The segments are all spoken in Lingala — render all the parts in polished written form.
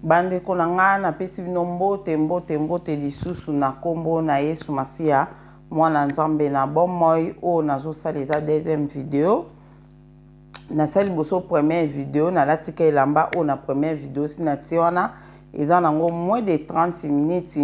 Bandeko na nga, napesi bino mbote, mbote, mbote lisusu na nkombo na Yesu Masiya, mwana Nzambe na bomoi. Oyo nazosala eza deuxième video. Nasali liboso première video, nalatika elamba oyo na première video si natie wana, eza nango moins de 30 minutes.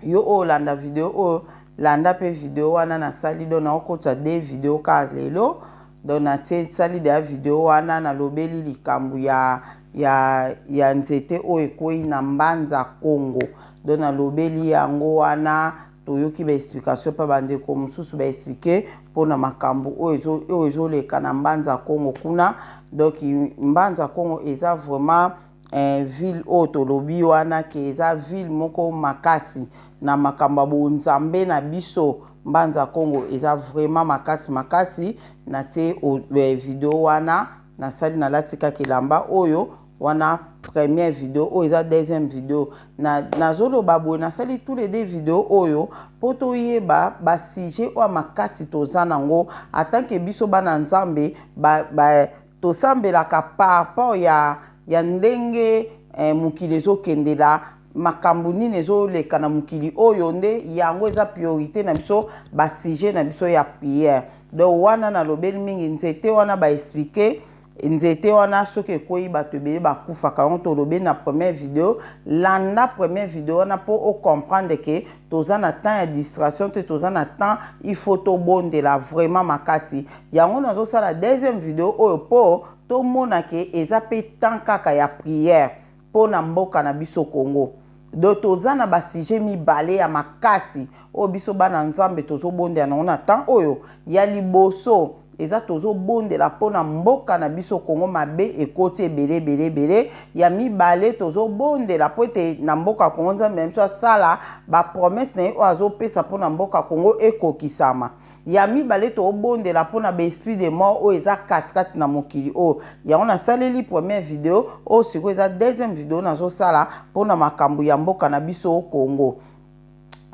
Yo oyo olanda video oyo, landa mpe video wana nasali. Donc naokotisa deux video kaka lelo. Donc natie sali deya video wana, nalobeli likambo ya nzete oyo ekwei na Mbanza Congo. Donc nalobeli yango wana, toyoki baexplication mpe bandeko mosusu baexpliquer mpona makambo oyo ezoleka na Mbanza Congo kuna. Donc Mbanza Congo eza vraiment ville oyo tolobi wana ke eza ville moko makasi na makambo ya bonzambe na biso. Mbanza Congo eza vraiment makasi makasi. Natie video wana, nasali, nalati kaka elamba oyo wana, première video. Oyo eza deuxième video. Nazoloba boye, nasali tous les deux video oyo mpo toyeba basujet oyo makasi toza nango en tant que biso bana Nzambe. Tosambelaka par rapport ya ndenge mokili ezokendela, makambo nini ezoleka na mokili oyo. Nde yango eza priorité na biso, basujet na biso ya prière. Donc wana nalobeli mingi nzete wana, baexpliquer nzete wana soki ekwei, bato ebele bakufaka. Yango tolobeli na première video. Landa première video wana mpo ocomprendre ke toza na temps ya distraction te, toza na temps, il faut tobondela vraiment makasi. Yango nazosala deuxième video oyo mpo tomona ke eza mpe temps kaka ya prière mpo na mboka na biso Congo. Donc toza na basujet mibale ya makasi oyo biso bana Nzambe tozobondela nango na temps oyo. Ya liboso eza tozobondela mpona mboka na biso Kongo, mabe ekoti ebele ebele ebele. Ya mibale, tozobondela mpo ete na mboka Kongo, Nzambe na biso asala bapromesse na ye oyo azopesa mpona mboka Kongo ekokisama. Ya mibale, tobondela mpona baesprit de mort oyo eza katikati na mokili oyo. Yango nasaleli première video oyo, sikoyo eza deuxième video nazosala mpona makambo ya mboka na biso Congo.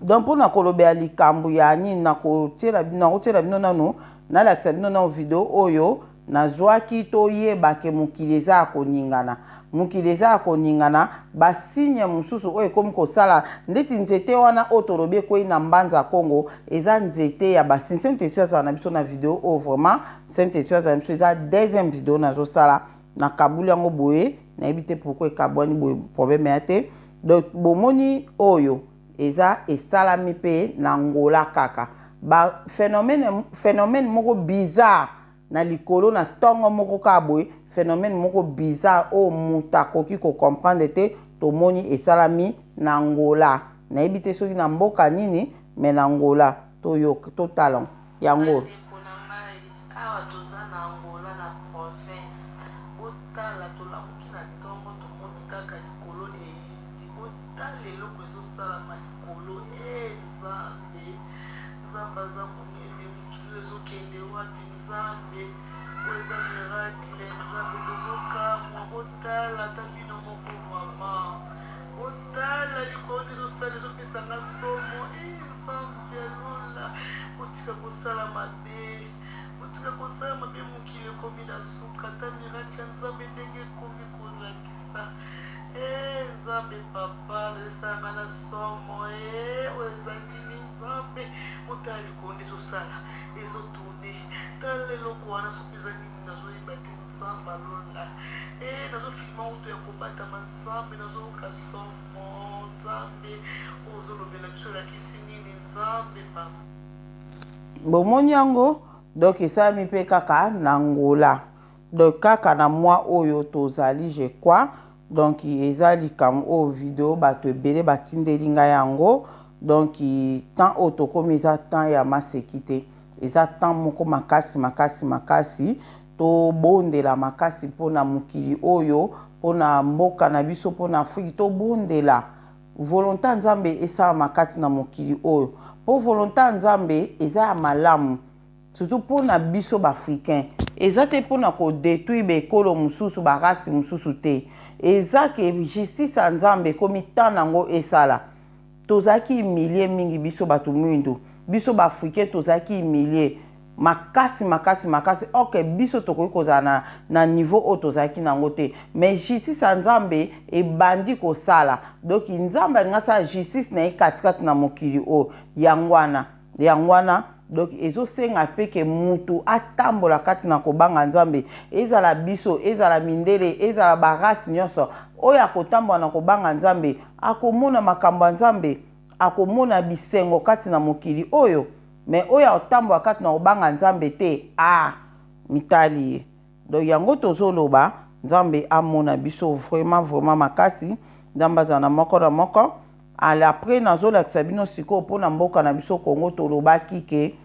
Donc mpona kolobela likambo ya nini, nakotiela bino nanu, nalakisa bino nano video oyo nazwaki. Toyeba ke mokili eza ya koningana, mokili eza ya koningana. Basigne mosusu oyo ekomi kosala ndeti nzete wana oyo tolobi ekwei na Mbanza Congo, eza nzete ya basigne. Saint Esprit azala na biso na video oyo, vraiment Saint Esprit azala na biso. Eza deuxième video nazosala, nakabuli yango boye, nayebi te pourquoi ekabwani boye, problème ya te. Donc bomoni oyo eza esalami mpe na Ngola, kaka baphénomène, phénomène moko bizarre na likolo na ntongo moko kaka boye, phénomène moko bizarre oyo moto akoki kocomprendre te. Tomoni esalami na Ngola, nayebi te soki na mboka nini, mais na Ngola. Toyoka, totala yango. Bandeko na ngai, awa toza na Angola na province. Botala, tolamuki na ntongo, tomoni kaka likolo eyindi. Botala eloko ezosalama likolo. E Nzambe, Nzambe aza monene. Mokili oyo ezokende wapi? Nzambe, oyo eza miracle. Nzambe, tozokamwa. Botala ata bino moko, vraiment botala likolo nde ezosala, ezopesanga somo. E Nzambe alola, botika kosala mabe, botika kosala mabe. Mokili ekomi na suka. Ata miracle ya Nzambe ndenge ekomi kolakisa. E Nzambe papa, nazosalanga na somo. E oyo eza nini? Nzambe, botala likolo nde ezosala, ezotourner. Tala eloko wana, soki eza nini, nazoyeba te. Nzambe alola, e nazofilmer auto ya kobatama. Nzambe, nazoyoka somo. Nzambe oyo ozolobela biso elakisi nini? Nzambe papa. Bomoni yango, donc esalami mpe kaka na Ngola, donc kaka na mwa oyo tozali, je crois. Donc eza likambo oyo video bato ebele batindeli ngai yango. Donc temps oyo tokómi eza temps ya maseki te, eza temps moko makasi makasi makasi. Tobondela makasi mpona mokili oyo, mpona mboka na biso, mpona Afrique. Tobondela volonté ya Nzambe esalama kati na mokili oyo, mpo volonté ya Nzambe eza ya malamu, surtout mpona biso baafricain. Eza te mpona kodétruire baekolo mosusu, barace mosusu te. Eza ke justice ya Nzambe ekomi temps nango esala. Tozalaki humilie mingi, biso bato mwindu, biso baafricain tozalaki humilie. Makasi makasi makasi ok biso tokoki kozala na, na niveau oyo tozalaki nango te mais justice ya nzambe ebandi kosala donc nzambe alingi asala justice na ye katikati na mokili oyo yango wana yango wana donc ezosenga mpe ke mutu atambola kati na kobanga nzambe ezala biso ezala mindele ezala barace nyonso oyo akotambola na kobanga nzambe akomona makambo ya nzambe akomona bisengo kati na mokili oyo Mais oyo akotambola kati na kobanga Nzambe te ah mitali ye. Donc yango tozo loba Nzambe amona biso vraiment vraiment makasi. Nzambe azala na moko na moko. Allez après nazolakisa bino sikoyo mpo na mboka na biso Congo tolobaki ke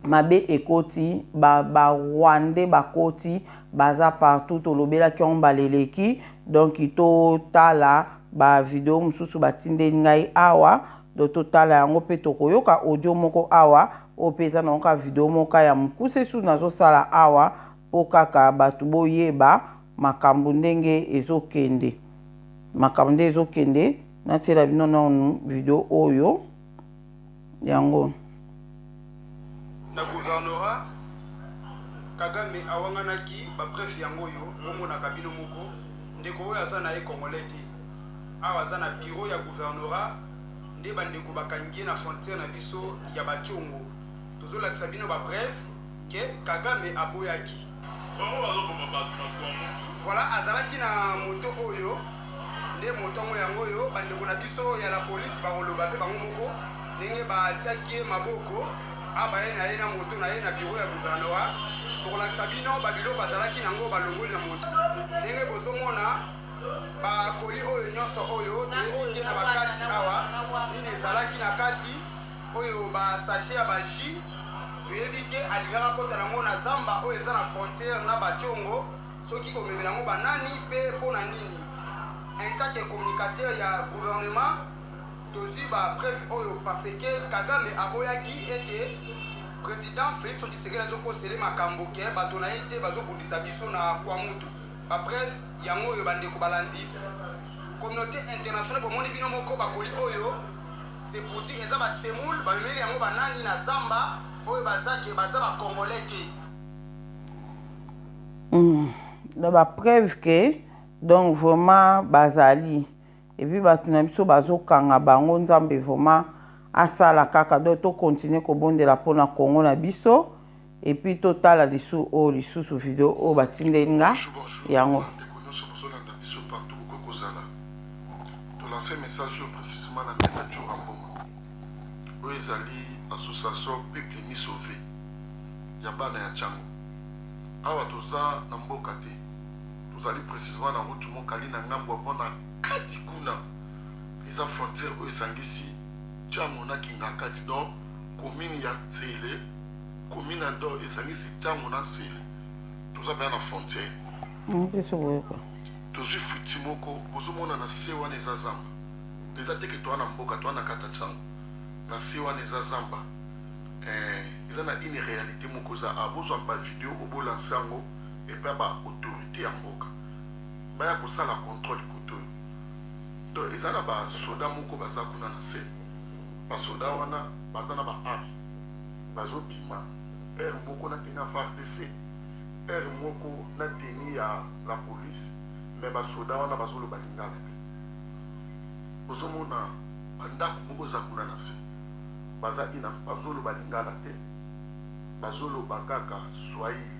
mabe ekoti ba, ba rwandais bakoti baza partout tolobelaki yango mbala eleki donc totala ba video mosusu batindeli ngai awa Donc totala yango pe tokoyoka audio moko awa oyo pe eza nango kaka video moko kaka ya mokuse su nazosala awa po kaka bato boyeba makambo ndenge ezokende makambo nde ezokende natiela bino nanu video oyo yango. Na gouvernorat Kagame awanganaki ba preuve yango oyo bomonaka bino moko ndeko oyo aza naye congolais te Awa aza na bureau ya gouvernorat nde ba ndeko ba kangi ye na frontière na biso ya ba congo. Tozo lakisa bino ba preuve que Kagame aboyaki. Bango bazo boma batu na Kwamouth. Voilà azalaki na moto oyo nde moto yango yango oyo ba ndeko na biso ya la police bako loba pe bango moko ndenge ba tiaki ye maboko a baye na ye na moto na ye na bureau ya gouvernorat. Toko lakisa bino ba biloko azalaki na ngo ba longoli na moto ndenge bozo mona. Ba colis oyo nionso oyo toyebi te na ba kati awa nini ezalaki na kati oyo ba sachet ya ba jus toyebi te alingaka akota na ngo na zamba oyo eza na frontière na ba congo soki komemela ngo ba nani pe pona nini en tant que communicateur ya gouvernement tozui ba preuve oyo parce que kagame aboyaki ete president Felix Tshisekedi azo kosele makambo ke bato na ye te bazo bundisa biso na Kwamutu. Ba preuves yango oyo ba ndeko balandi. Communaute internationale bomoni bino moko ba colis oyo c'est pour dire eza ba semoule bamemeli yango ba nani na zamba oyo baza ke baza ba congolais te. Donc ba preuve que donc vraiment bazali et puis batu na biso bazo kanga bango nzambe vraiment asala kaka donc to continuer kobondela pona Congo na biso Et puis totala lisusu oyo lisusu video oyo batindeli nga Bonjour, bonjour, yango. bandeko nyonso bozolanda biso partout bokoki kozala. Tolanse message oyo précisément na Maître Djora Mboma. Oyo ezali association Peuple Mi Sauvé ya bana ya Tshangu. Awa toza na mboka te. Tozali précisément na route Mokali na ngambo ya pont na kati kuna eza frontière oyo esangisi Tshangu na Kingakati donc commune ya Nsele Commune ya Ndor esangisi Tshangu na Nsele. Toza penza na frontière. Tozwi futi moko bozomona na se wana eza zamba. Eza te ke toa na mboka, toa na kati ya Tshangu. Na se wana eza zamba. Eh, eza na une realite moko eza awa. Bozwa ba video oyo bo lancer yango epai ya ba autorites ya mboka. Baya kosala controle kote oyo. Donc eza na ba soda moko baza kuna na se. Ba soda wana baza na ba armes. Bazo bima heure moko na tenue ya fardc heure moko na tenue ya la police mais ba soda wana bazo loba lingala te bozo mona ba ndaku moko eza kuna na se baza ina bazo loba lingala te bazo loba kaka swahili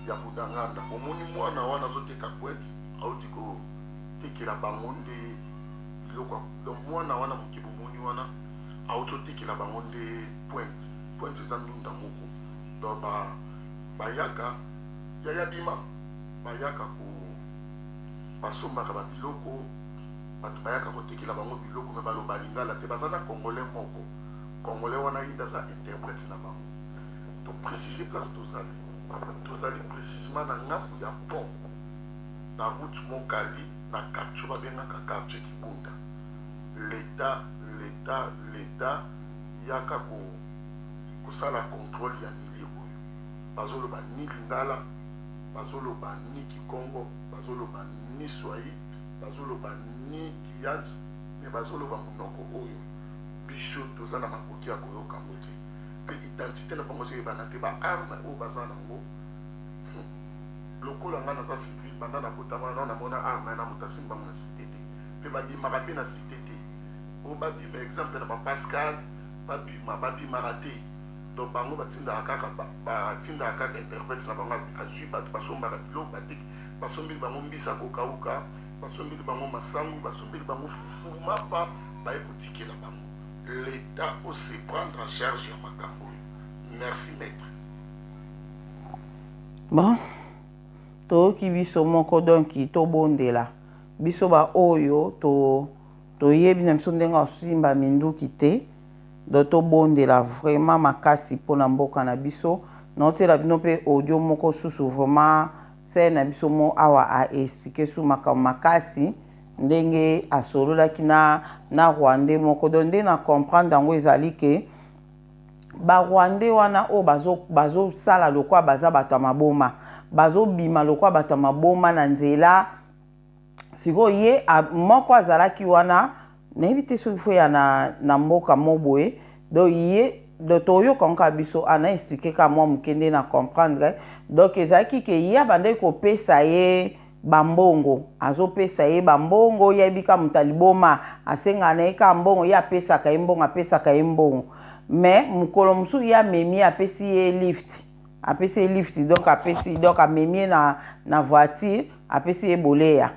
ya budanganda omoni mwana wana azo teka pointe auti ko tekela bango nde biloko donc mwana wana moke bomoni wana Awuti otekela bango nde pointe. Pointe eza ndunda moko. Donc ba bayaka yaya bima bayaka ko basombaka ba biloko batu bayaka kotekela bango biloko mais baloba lingala te baza na congolais moko congolais wana ye nde aza interprète na bango. To precise place tozali tozali precisement na ngambu ya pont na route mokali na quartier babengaka quartier kibunda. L'etat l'etat l'etat yaka ko kosala controle ya milieu oyo bazoloba ni lingala bazoloba ni kikongo bazoloba ni swahili bazoloba ni kiyanzi mais bazoloba monoko oyo biso toza na makoki ya koyoka yango te. Mpe identite na bango ezoyebana te. Ba armes oyo baza na yango, lokola nga naza civil, banda nabotama nanu namona arme na moto asimba yango na cite te. Mpe babimaka mpe na cite te. Oyo babima, exemple na ba Pascal, babima, babimaka te. Donc bango batindaka kaka, batindaka kaka interprète na bango, azwi bato basombaka biloko, bateki, basombeli bango mbisa kokauka, basombeli bango masangu, basombeli bango fufu, mapa, baye kotikela bango. L'etat o se prendre en charge ya makambo oyo. Merci maitre. Bon, toyoki biso moko, donc tobondela biso ba oyo to toyebi na biso ndenge asimba minduki te. Donc tobondela vraiment makasi mpona mboka na biso. Naotela bino mpe audio moko susu, vraiment sere na biso mo awa aexpliquer su makambo makasi ndenge asololaki na Rwandais moko. Donc nde na comprendre yango ezali ke Barwandais wana oyo bazosala lokola baza bato ya maboma, bazobima lokola bato ya maboma na nzela. Sikoyo ye moko azalaki wana, nayebi te soki fo ya na mboka mo boye. Donc ye, donc toyoka kaka biso ana expliquer kaka mwa moke nde na comprendre. Donc ezalaki ke ye abandaki kopesa ye bambongo, azopesa ye bambongo, yebi ka moto aliboma, asengaka na ye kaka mbongo, ye apesaka ye mbongo, apesaka ye mbongo. Mais mokolo mosusu ye amemi ye, apesi ye lift, apesi ye lift, donc apesi, donc amemi ye na voiture, apesi ye boleya,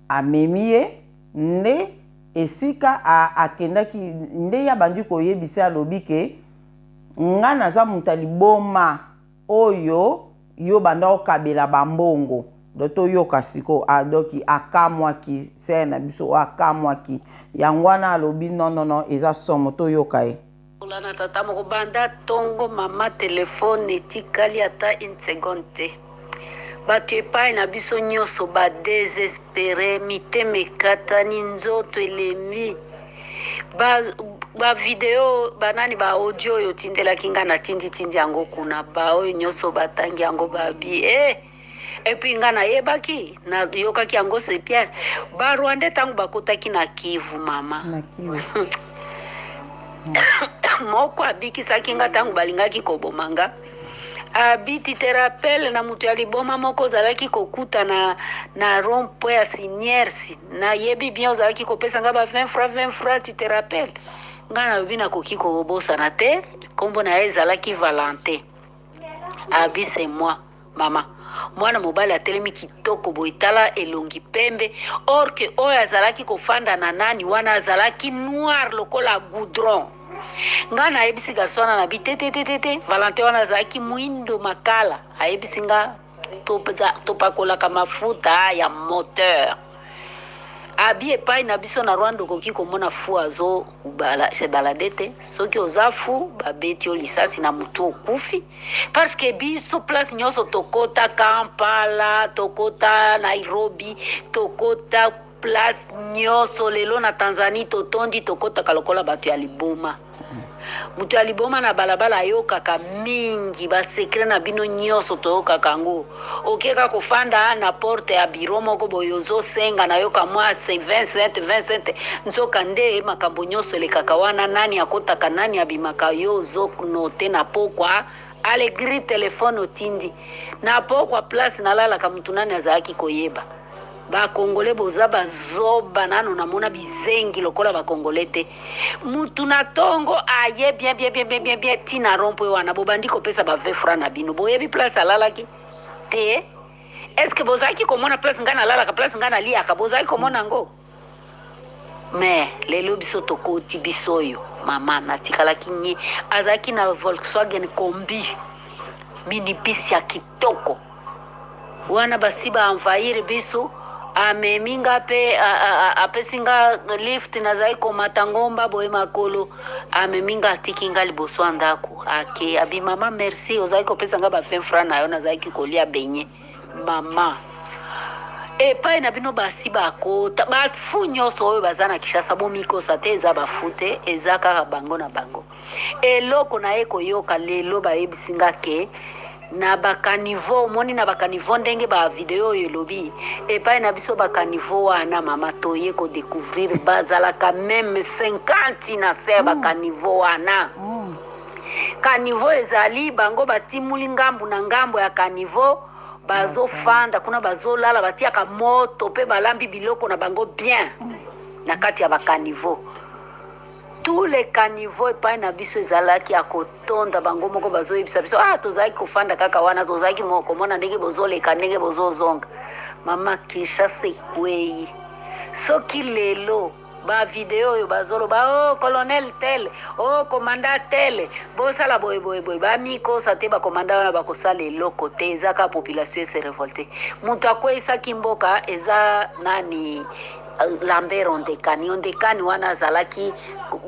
amemi ye nde esika akendaki. Nde ye abandi koyebisa, alobi ke nga naza moto ya liboma oyo yo banda okabela bambongo. Donc toyoka sikoyo. Donc akamwaki, sere na biso oyo akamwaki yango wana, alobi non, non, non, eza somo. Toyoka ye. Olana tata moko banda ntongo, mama, telefone etikali ata une seconde te. Bato epai na biso nyonso badésespéré, mitema ekatani, nzoto elembi. Bavideo banani, baaudio oyo otindelaki nga, natinditindi yango kuna, baoyo nyonso batangi yango babi e. Et puis nga nayebaki, nayokaki yango, c'est bien. Barwandais ntango bakotaki na Kivu, mama, na Kivu, moko abikisaki nga ntango balingaki koboma nga. Abiti te rappelle na moto ya liboma moko ozalaki kokuta na rond point ya Siniers, nayebi bien, ozalaki kopesa nga ba 20 francs, 20 francs, tu te rappelles? Nga nalobi nakoki kobosana te. Nkombo na ye ezalaki Valentin. Abi c'est moi, mama. Mwana mobali atelemi kitoko boye, tala elongi pembe, or ke oyo azalaki kofanda na nani wana azalaki noir lokola goudron. Nga nayebisi garçon wana, nabi te, te, te, te, te, Valentin wana azalaki mwindo makala. Ayebisi nga topakolaka mafuta ya moteur. Abi epai na biso na Rwanda okoki komona fou azo se balader te. Soki oza fou, babeti yo lisasi na motu, okufi. Parce que biso place nyonso tokota, Kampala tokota, Nairobi tokota, place nyonso, lelo na Tanzanie totondi, tokotaka lokola bato ya liboma. Moto ya liboma na balabala ayokaka mingi basecret na bino nyonso, toyokaka yango. Okeka kofanda na porte ya biro moko boye, ozosenga, nayoka mwa 20 cent, 20 cent, nzoka nde makambo nyonso elekaka wana, nani akotaka, nani abimaka, yo ozonote. Na pokwa alegri telefone otindi na pokwa, place nalalaka, mutu nani azalaki koyeba. Bakongole boza bazoba, nano namona bizengi lokola bakongole te. Mutu na ntongo aye bien, bien, bien, bien, bien, bien, ntina rond-point wana, bobandi kopesa ba 20 francs na bino. Boyebi place alalaki te. Est ce que bozalaki komona place ngai nalalaka, place ngai naliaka? Bozalaki komona yango? Mais lelo biso tokoti biso oyo, mama, natikalaki nye. Azalaki na Volkswagen Kombi, minibus ya kitoko wana. Basi baenvahir biso, amemi nga mpe apesi nga lift. Nazali komata ngomba boye makolo, amemi nga, atiki nga liboso ya ndako, ake. Abi mama, merci, ozalaki kopesa nga ba 20 francs na yo, nazalaki kolia benye. Mama, epai na bino basi bakota bafu nyonso oyo baza na Kinshasa, bomikosa te, eza bafu te, eza kaka bango na bango. Eloko na ye koyoka lelo, bayebisi nga ke na bacaniveaux, omoni na bacaniveaux ndenge bavideo oyo elobi, epai na biso bacaniveaux wana, mama, toye kodécouvrir bazalaka même 50 na se ya bacaniveaux wana. Caniveau ezali bango batimuli ngambu na ngambo ya caniveau bazofanda kuna bazolala batiaka moto mpe balambi biloko na bango bien na kati ya bacaniveau. Tous les caniveaux epai na biso ezalaki ya kotonda, bango moko bazoyebisa biso ah, tozalaki kofanda kaka wana, tozalaki komona ndenge bozoleka ndenge bozozonga. Mama, Kinshasa ekwei. Soki lelo ba video oyo bazoloba oh colonel tel, oh commandant tel, bosala boye boye boye, bamikosa te, bakomanda wana bakosala eloko te, eza kaka population ese revolte. Moto akweisaki mboka eza nani? Lambert Ondekani. Ondekani wana azalaki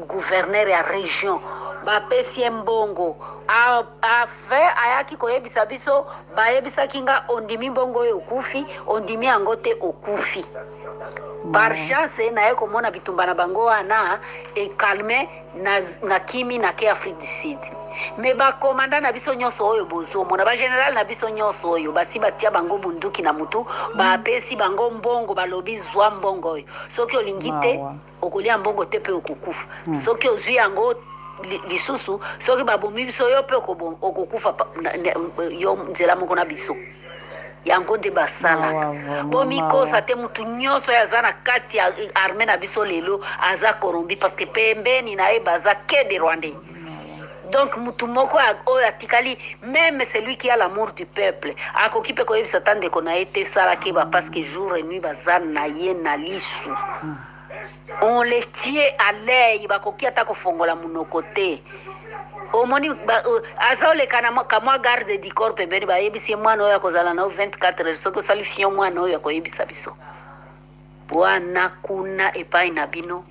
gouverneur ya region, bapesi ye mbongo afe, ayaki koyebisa biso, bayebisaki nga ondimi mbongo oyo okufi, ondimi yango te okufi. Par chance naye komona bitumba na bango wana ekalme na, na kimi na ke Afrique du Sud. Me bakomanda na biso nyonso oyo bozomona, bageneral na biso nyonso oyo basi batia bango bunduki na mutu, bapesi bango mbongo, balobi zwa mbongo oyo, soki olingi te okolia mbongo te mpe okokufa. Soki ozwi yango lisusu, soki babomi biso yo mpe okokufa yo nzela moko na biso. Yango nde basalaka. Bomikosa te, mutu nyonso oyo aza na kati ya armée na biso lelo aza corrompu, parce que pembeni na ye baza que des Rwandais. Donc mutu moko oyo atikali, même celui qui a l'amour du peuple, akoki mpe koyebisa ata ndeko na ye te sala keba, parce que jour et nuit baza na ye na lisu. On les tient à l'œil, bakoki ata kofongola monoko te. Omoni ba, uh, aza oleka na kamwa garde du corps pembeni, bayebisi ye mwana oyo akozala na yo 24 heures, soki osali fion mwana oyo akoyebisa biso wana kuna epai na bino.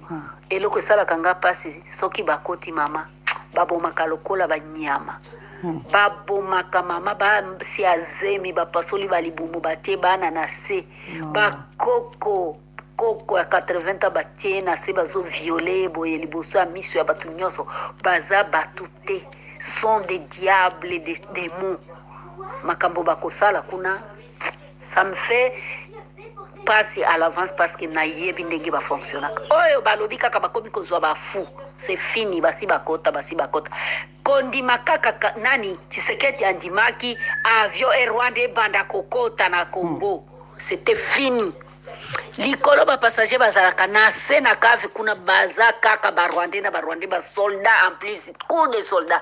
Eloko esalaka nga mpasi, soki bakoti mama, babomaka lokola banyama. Babomaka mama basi ya zemi, bapasoli balibumu, batie bana na se, bakoko koko ya 80 ans batie ye na se, bazo viole ye boye liboso ya miso ya bato nyonso. Baza bato te, sont des diables, des démons. Makambo bakosala kuna, ça me fait pasi à l'avance, parce que nayebi ndenge bafonctionnaka. Oyo balobi kaka bakomi kozwa bafu, c'est fini, basi bakota, basi bakota. Kondima kaka ka, nani Tshisekedi andimaki avion Air Rwanda ebanda kokota na Congo, c'était fini. Likolo ba passager bazalaka na se na cave kuna, baza kaka ba Rwandais na ba Rwandais, ba soldats en plus, coup de soldats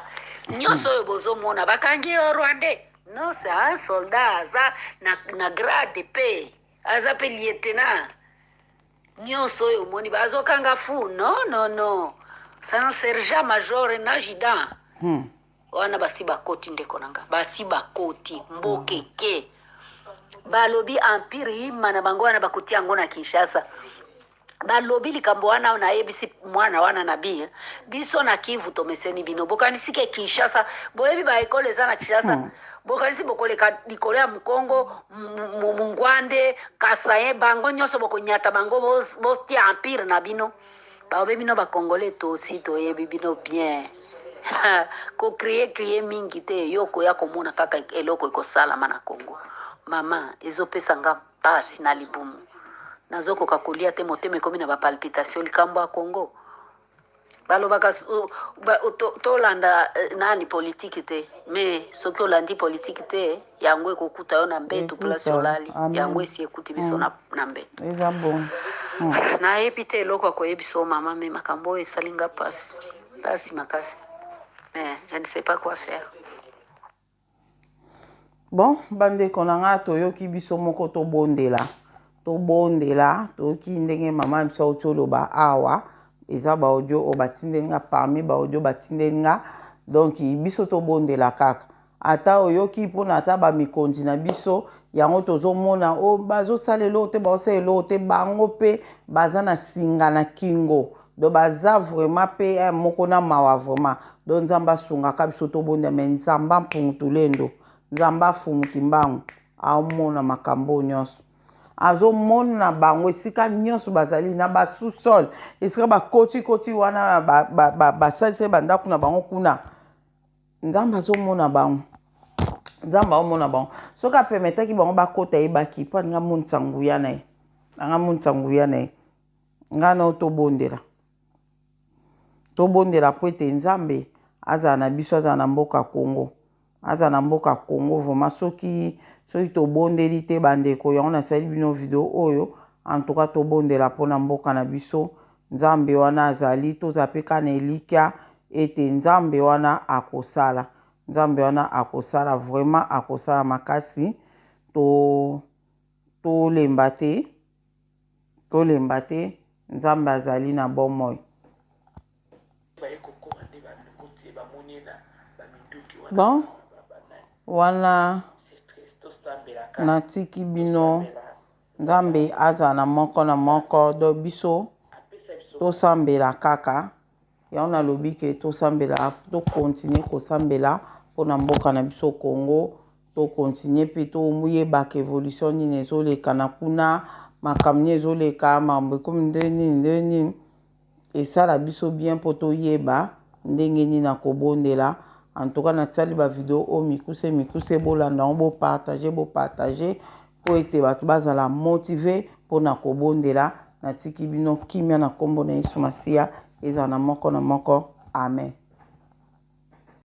nyonso oyo bozomona bakangi yo Rwandais. Non, c'est un soldat, aza na, na grade pe aza pe lieutenant. Nyonso oyo omoni bazokanga fou, non non non, c'est un sergent major, un adjudant. Wana basi bakoti, ndeko na nga, basi bakoti mbokeke. Balobi empire ima na bango wana bakotia yango na Kinshasa. Balobi likambo wana, nayebisi mwana wana na bi biso na Kivu tomeseni bino, bokanisi ke Kinshasa boyebi ba ekole eza na Kinshasa, bokanisi bokoleka likolo ya Mukongo, Mungwande, Kasaye, bango nyonso bokonyata bango, botia empire na bino. Baobe bino ba Congolais tosi toyebi bino bien. Ko crier crier mingi te, yo koya komona kaka eloko ekosalama na Congo. Mama, ezopesa nga mpasi na libumu, nazokoka kolia te, motema ekomi na bapalpitation. Likambo ya Congo balobaka tolanda nani politike te, me soki olandi politike te, yango ekokuta yo na mbetu place olali. Yango esi ekuti biso na mbetu. Eza bon. Nayebi te eloko akoyebisa yo mama, me makambo oyo esali nga mpasi, mpasi makasi, mais je ne sais pas quoi faire. Bon, bandeko na nga, toyoki biso moko, tobondela, tobondela. Toyoki ndenge mama biso auti oloba awa, eza baaudio oyo batindeli nga, parmi baaudio batindeli nga. Donc biso tobondela kaka, ata oyoki mpona ata bamikonzi na biso yango tozomona oyo bazosala eloko te, bazosala eloko te. Bango mpe baza na singa na kingo, donc baza vraiment mpe moko na mawa vraiment. Donc Nzambe asungaka biso, tobondela. Me Nzambe ampungu tulendo, Nzambe afumuki mbangu, aomona makambo nyonso, azomona bango esika nyonso bazali na basous-sol, esika bakotikoti wana, basalisi bandako na bango kuna. Nzambe azomona bango, Nzambe aomona bango. Soki apermetaki bango bakota, yebaki mpo alinga amonisa nguya na ye, anga amonisa nguya na ye. Ngai na yo tobondela, tobondela po ete Nzambe. Azala na biso, azala na mboka Congo. Azala na mboka Congo vraiment soki soki tobondeli te bandeko yango nasali bino video oyo en tout cas tobondela mpona mboka na biso Nzambe wana azali tozala mpe kaka na elikya ete Nzambe wana akosala Nzambe wana akosala vraiment akosala makasi to tolemba te tolemba te Nzambe azali na bomoi. Bon wana natiki bino Nzambe azala na moko na moko donc biso tosambela kaka yango nalobi ke tosambela to continuer kosambela mpona mboka na biso Congo to continuer mpe toyebaka evolution nini ezoleka na kuna makambo nini ezoleka makambo ekomi nde nini nde nini Esala biso bien po toyeba ndenge nini na kobondela. En tout cas nasali ba video oyo mikuse mikuse, bolanda yango, bo partager, bo partager po ete bato bazala motive mpo na kobondela. Natiki bino kimia na kombo na Yesu Masiya ezala na moko na moko. Amen.